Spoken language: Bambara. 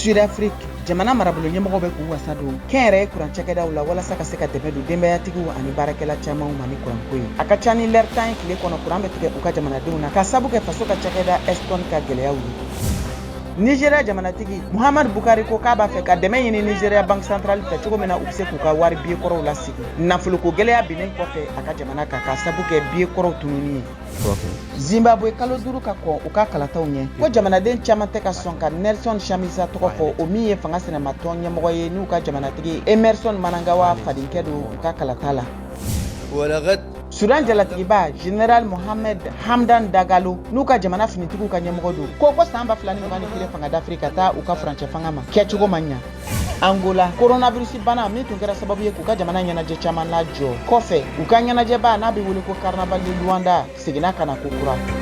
Sud-Afrique jamana marabolo ɲɛmɔgɔw bɛ k'u wasa don kɛnyɛrɛye kuran cakɛdaw la walasa ka se ka dɛmɛ don denbayatigiw ani baarakɛla camanw ma ni kuranko ye. A ka ca ni lɛri 10 ye tile kɔnɔ, kuran bɛ tigɛ u ka jamanadenw na ka sabu kɛ faso ka cakɛda Eskom ka gɛlɛyaw ye. Nigeria jamanatigi Muhammadu Buhari ko k'a b'a fɛ ka dɛmɛ ɲini Nigeria Banque Centrale fɛ cogo min na u bɛ se k'u ka wari biye kɔrɔw lasegin nafoloko gɛlɛya binnen kɔfɛ a ka jamana kan ka sabu kɛ biye kɔrɔw tununi ye. Zimbabwe, kalo 5 ka kɔn u ka kalataw ɲɛ, ko jamanaden caman tɛ ka sɔn ka Nelson Chamisa tɔgɔ fɔ, o min ye fanga sinamatɔn ɲɛmɔgɔ ye n'u ka jamanatigi Emmerson Mnangagwa fadenkɛ don, u ka kalata la. Sudan jalatigiba General Mohamed Hamdan Dagalo, n'u ka jamana finitigiw ka ɲɛmɔgɔ don, ko san 2021 fanga dafiri ka taa u ka furancɛ fanga ma kɛcogo ma ɲa. Angola, coronavirus bana min tun kɛra sababu ye k'u ka jamana ɲɛnajɛ caman lajɔ kɔfɛ, u ka ɲɛnajɛba n'a bɛ wele ko Carnaval de Luanda seginna ka na ko kura.